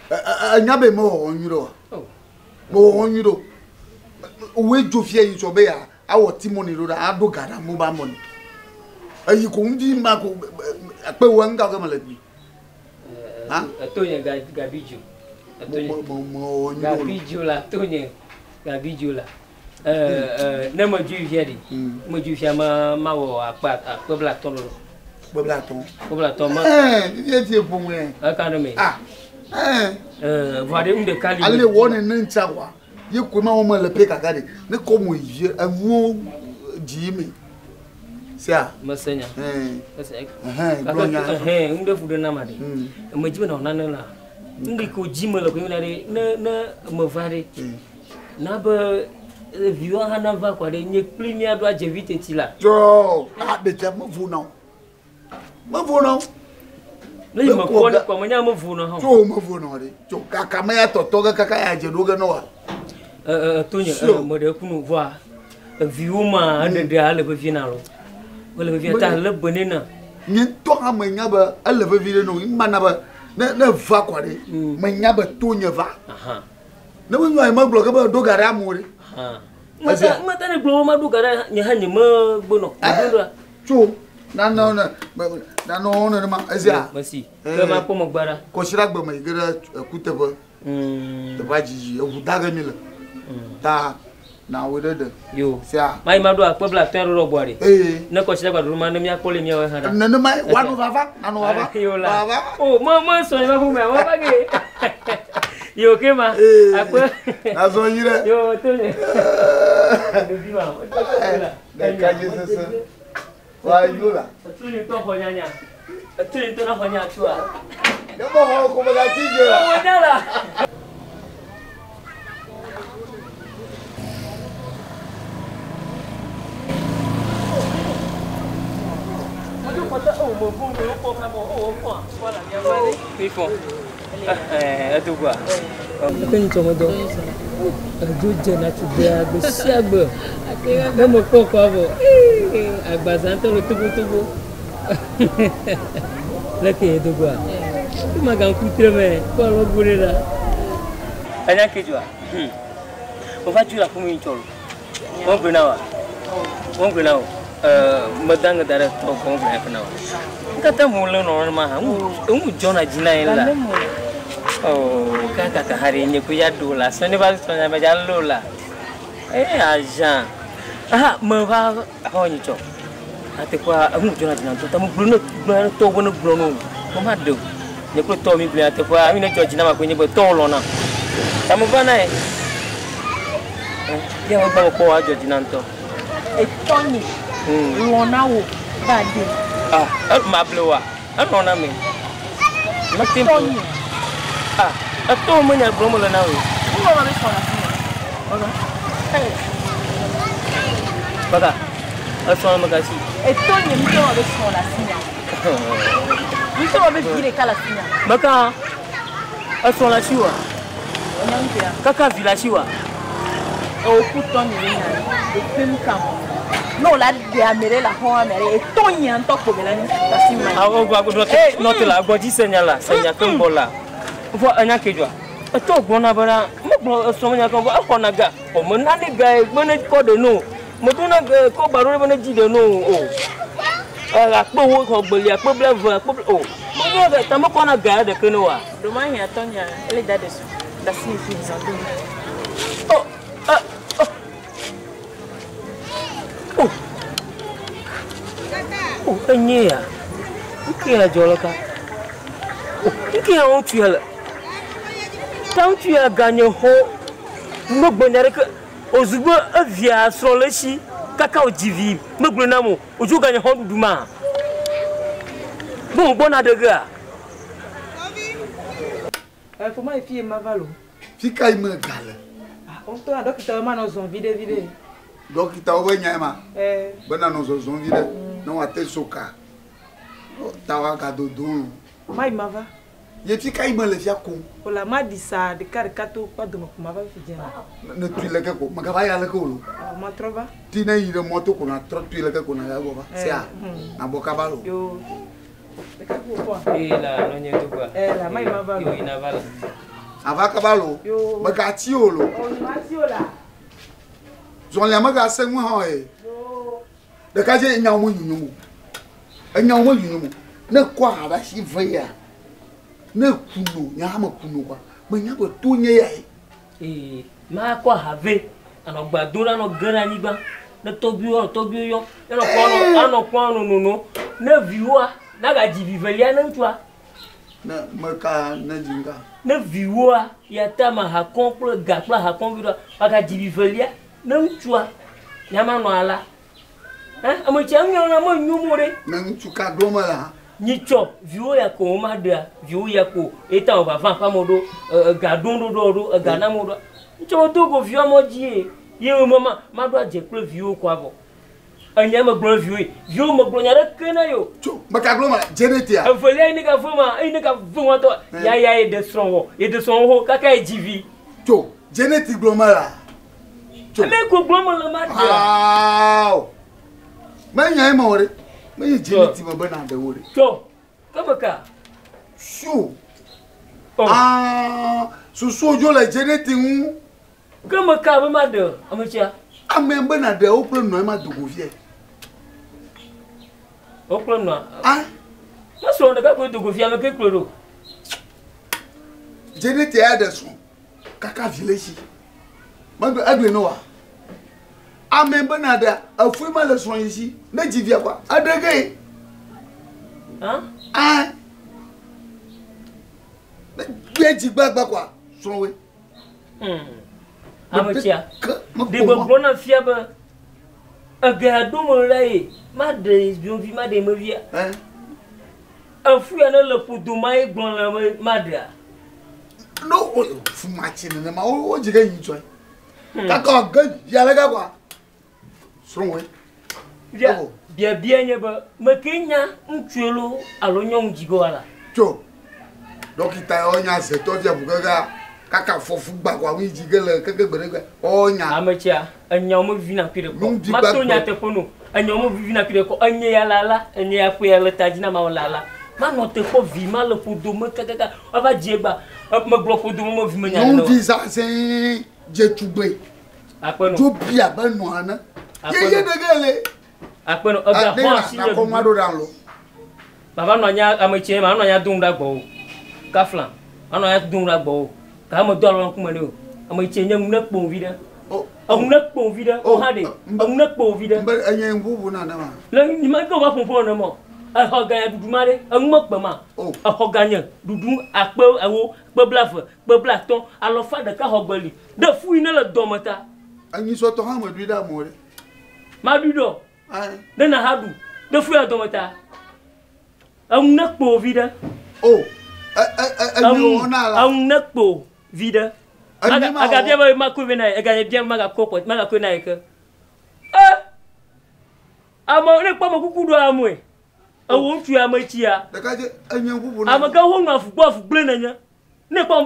Enya be mewɔwɔ nyui ɖe oa? Mewɔwɔ nyui ɖe o. Woe dzo fia yi sɔ be ya awɔ timoni ɖo ɖa aɖo ga ɖa mobile money. Eyi ko ŋdi ma ko akpe wo ŋga ke mele gbi. Ha? Eto nye gabi dzo. Eto nye. Mewɔwɔ nyui ɖe o. Gabi dzo la to nye gabi dzo la. Ne medzo fia ɖi. Medzo fia ma mawɔ akpe akpe bla tɔ lolo. Akpe bla tɔ. Akpe bla tɔ ma. Eh, ye tie ƒome. Eka ɖe me. Ah. Eh. Eh, vɔ ɖe ŋɖeka li. Ale wɔ ne ne ŋtsa wa. Ye koe ma wɔme le pe kaka ɖe. Ne kɔ mo yi enuwo dzi me. Sia. Mese nya. Eh. Mese. Eh, gblɔ nya. Eh, ŋɖe fu ɖe na ma ɖe. Me dzi be na nane la. Ŋɖe ko dzi me le ko ne ɖe ne ne me va ɖe. Na be viwo hã nava kɔ ɖe nye kpli míaɖo adze vi teti la. Tsɔ a ɖevia mevo na o. Mevo na o. Ne yi mekpɔ ne kɔ menya mevo na hã. Tso mevo na o ɖe. Tso kaka me ya tɔtɔ ge kaka ya dze ɖo ge ne wa. Ɛ tonye meɖe kunu vɔa viwo ma eɖeɖea ele vevie na lo. Ele vevie ta le be ne na. Nye ŋutɔ hã menya be ele vevie ɖe no. Ŋma na be ne ne va kɔ ɖe. Menya be tonye va. Ne menyo ayi megblɔ ke be ɖo ga ɖe amewo ɖe. Meta meta ne gblɔ ma ɖo ga ɖe nye hã nye megbe nɔ. Tso nane ne nane wo nenema ezia. Mesi. Ke ma kpɔ megbe ɖa. Kɔsiɖa gbe me yi ge ɖe ekuteƒe. Teƒea dzidzi eʋu da ge mi le. Ta na wo ɖe ɖe. Yo. Sia. Ma yi ma ɖo akpe bla tɔe ɖo ɖɔ gbɔa ɖe. Ee. Ne kɔsiɖa gba ɖo ma ne mía kpɔ le míawo hã ɖa. Nenema ye woanɔ vava nanɔ vava. Yo la. Vava. O me me sɔ ye ma ƒome ma va ge. Yo ke ma. Ee. Akpe. Azɔ yi ɖe. Yo to le. Ɖevi ma. Ɖeka dzi sese. Wa yo la. Etu ni tɔ xɔ nyanya. Etu ni tɔ na xɔ nya tua. Ne mo xɔ ko me gatsi dze la. Mo nya la. Eƒe ŋutsɔmedɔ edzo dzena tugbea gbe sia gbe. Ne mekpɔ kɔ vɔ, agbaza ŋutɔ le tobotobo. Leke edogoa? Ke magaŋku tre me kpɔ alɔgo ɖe ɖa. Enya ke dzɔa? Meva dzo le aƒeme ŋutɔ lo. Wogblɔe na wa? Wogblɔe na wo? Meda ŋe da ɖe tɔ gbɔ wogblɔe hafi na wo. Nu ka ta mole nɔ ma hã? Enu dzɔna dzi na ye la. Oh, kaka ka hari nye ku ya do la. Sɔ ne va sɔ nya me ja lo la. Eh ajan. Aha, me va xɔ nyi tsɔ. Ate kwa enu dzɔna dzi na tɔ. Ta mo gblɔ ne gblɔ ne tɔ gbɔ ne gblɔ no. Mo ma do. Nye kple tɔ mi gblɔ ate kwa mi ne dzɔ dzi na ma ko nye be tɔ lɔ na. Ta mo va na ye. Ya mo gba mo kpɔ wa dzɔ dzi na ŋutɔ. Etɔ nye lɔ na wo va de. Ah, ma ble wa. Enɔ na me. Mete Etɔ nye. Ah, etɔ me nya gblɔm le na wo. Ŋgɔ ma be sɔ la fi. Baka, esɔ me gasi. Etɔ nye ŋutɔ ma be sɔ la fi nya. Ŋutɔ ma be vi ɖeka la fi nya. Meka, esɔ la si wa. Enya ŋutɔ ya. Kaka vi la si wa. Ewo ku tɔ nye be nya. Eƒem kam. Ne wòla ɖe ame ɖe le xɔa me ɖe, etɔ nye ŋutɔ kpo be la nyi asi ma. Awo gba go nɔte nɔte la gbɔdzi se nya la, se nya ke ŋgbɔ la. Vɔ enya ke dzɔa. Etɔ gblɔna bena, megblɔ esrɔ̃ nya ke vɔ exɔna ga. O me nane ga ye be ne kɔ ɖe no. Meɖona ga kɔ ba ɖo ɖe be ne dzi ɖe no o. Akpe wo xɔ gbeli, akpe bla eve, akpe bla o. Menye ga ta mekɔna ga ya ɖeke ne oa. Ɖo ma hiã tɔ nya ele da ɖe su. Da si fi zã do. O, e, o. O. O, enye ya. Nke ya dzɔ le ka? O, nke ya ŋutsu ya le. Ta ŋutsu ya ganye xɔ. Megbe nya ɖeke. Ozugbe evia srɔ̃ le esi kaka wòdzi vi megblɔe nam o. Wòdzo ganye xɔ ɖuɖu ma. Be wògbɔna ɖe gea? Foma yi fi ye ma va lo. Fi ka yi me ga le? Ah, ŋutɔ na dɔkitawo ma nɔ zɔn viɖe viɖe. Dɔkitawo be nya ma. Eh. Be nanɔ zɔzɔm viɖe ne woate so ka. Ta woagadodo lo. Ma yi ma va. Ye fi ka yi me le fia kom? Ola ma ɖi sa ɖeka ɖeka to kpa dome ko ma va fi dze. Ne tui leke ko megava ya leke o lo. Ah, ma trɔ va. Ti ne yi ɖe mɔto ko na trɔ tui leke ko na ya gbɔ va. Sia. Na bɔ kaba lo. Yo. Ɖeka ko kpɔa. Ee la nɔ nye do gba. Eh la ma yi ma va lo. Yo yi na va la. Ava kaba lo. Yo. Megatsi o lo. O ni ma ti o la. Zɔlia megase ŋu hã ye. Yo. Ɖekadze enyawo me nyunyum o. Enyawo me nyunyum o. Ne kɔ aha ɖe asi ve ya, ne ku no, nye hã meku no kɔa, menya be to nye ya ye. Ee, makɔ aha vɛ, anɔ gba do ɖe anɔ ge ɖe anyigba. Ne tɔgbuiwo anɔ tɔgbuiwo yɔ, ne anɔ kpɔ anɔ anɔ kpɔ anɔ nono. Ne viwoa, nagadzi vi velia ne ŋutsua. Ne meka ne dzi ŋka. Ne viwoa, ya ta ma aha kɔ kple ga kple aha kɔ vi ɖoa, woagadzi vi velia ne ŋutsua, nyama nɔ ala. Ɛ, ame tsia ŋu na me nyo mo ɖe. Ne ŋutsu ka ɖo me la. Nyitsɔ viwo ya ko woma ɖea, viwo ya ko eta wo vava ƒe amewo ɖo, ega ɖo ɖo ɖo ɖo, ega na amewo ɖo. Ŋutsɔ wo do go viwo amewo dzi ye, ye me ma, ma ɖo adze kple viwo ko avɔ. Enya me gblɔ viwo ye, viwo me gblɔ nya ɖe ke na yo. Tso, me ka gblɔ ma, dze ɖe tea. Evelia yi ne ka ve ma, eyi ne ka ve ma tɔ, ya ya ye ɖe srɔ̃ wɔ, ye ɖe srɔ̃ wɔ kaka ye dzi vi. Tso, dze ɖe ti gblɔ ma la. Tso. Ame ko gblɔ me le ma ɖe. Aao. Menya ye ma wɔ ɖe. Menye dze ɖe ti me be na ɖe wo ɖe. Tso, ke me ka? Su. Oh. Aa, susu dzo le dze ɖe ti ŋu. Ke me ka be ma ɖe ame tsia? Ame be na ɖe wo kple nɔe ma dogo fie. Wo kple nɔa? Ah. Ne srɔ̃ ɖeka koe dogo fie, ame ke kplɔe ɖo. Dze ɖe ti ya ɖe srɔ̃. Kaka vi le si. Megbe egblẽ ne wa. Ame be na ɖe efue ma le srɔ̃ yi si. Ne dzi via kɔa, eɖe ge. Ah? Ah. Ne gbe dzi gbagba kɔa, srɔ̃ woe. Ame tsia. Ke, me Ɖe kpɔ mɔ. gbɔgblɔ na fia be ege ɖo me la ye, ma ɖe ziovi, ma ɖe mevia. Eh. Efu ya ne le ƒodo ma ye gblɔ le be ma ɖea. No, o, fuma tsi nenema, wo dzi ge yi tsɔe. Kaka ge via le ga kɔa, srɔ̃ woe. Via, Oh. biabia nye be, me ke nya ŋutsue lo alo nyɔnu dzi ge wòala? Tso, dɔkita ya wonya zetɔ via ʋu kaka, kaka fɔfu gba kɔa, ŋu dzi ge le keke gbe ɖe gbe, wonya. Ame tsia, enyawo me vivina kui ɖe kɔ. Nuŋuti Mato gbagbe. nyateƒe no. Enyawo me vivina kui ɖe kɔ. Enye ya la la, enye ya ƒe ya le ta dzi na ma la la. Manɔ te kpɔ vi ma le ƒodo me kakaka. Woava dzi egba. Megblɔ ƒodo me, me vi me nya ɖe ne Nyɔnuvi wa. zazɛ̃ dze tugbe. Akpe no. Dzo bia be nɔa ne. Akpe Ye ye no. ɖe ge le. Akpe no. Ega Ah, ne xɔ na- asi na nye kɔ ɖuɖu. ŋua ɖo ɖa lo. Baba nɔ anya ame tsie ma nɔ anya dom ɖa gbɔwò. Kafla. Anɔ anya dom ɖa gbɔwò. Ka ame do alɔ ŋkume ne o. Ame tsie nye ŋu ne kpo vi ɖe. Oh, Eŋu ne kpo vi ɖe. Oh, O hã ɖe. mbe- Eŋu ne kpo vi ɖe. Mbe enye ŋuʋu na ne ma. Le ni ma ke wa ƒoƒo ne mɔ. Exɔ ganya ɖuɖu ma ɖe. Eŋu me kpe ma. Oh. Exɔ ganye ɖuɖu akpe ewo, kpe blaeve, kpe blatɔ̃, alɔfa ɖeka xɔ gbe li. Ɖe fu yi ne le dɔme ta. Enyi sɔtɔ hã me ɖui ɖe amewo ɖe. Ma ɖui ɖɔ. Ayi. Ne na ha ɖu. Ɖe fu yi le dɔme ta. Eŋu ne kpo vi ɖe. Oh. Enyi Eŋu wɔ na la. eŋu ne kpo vi ɖe. Enyi ma Aga wɔ. bia be ma koe na ye. Ega bia be ma ga kɔ kpɔ, ma ga koe na ye ke. E! Ame ne kpɔ ame kuku ɖo amoe. Ewo ŋutsu ame tsia. Ɖeka dze enye ŋuʋu na. Ame ke wo nɔ afu gbɔ afu gblẽ nenye. Ne kpɔ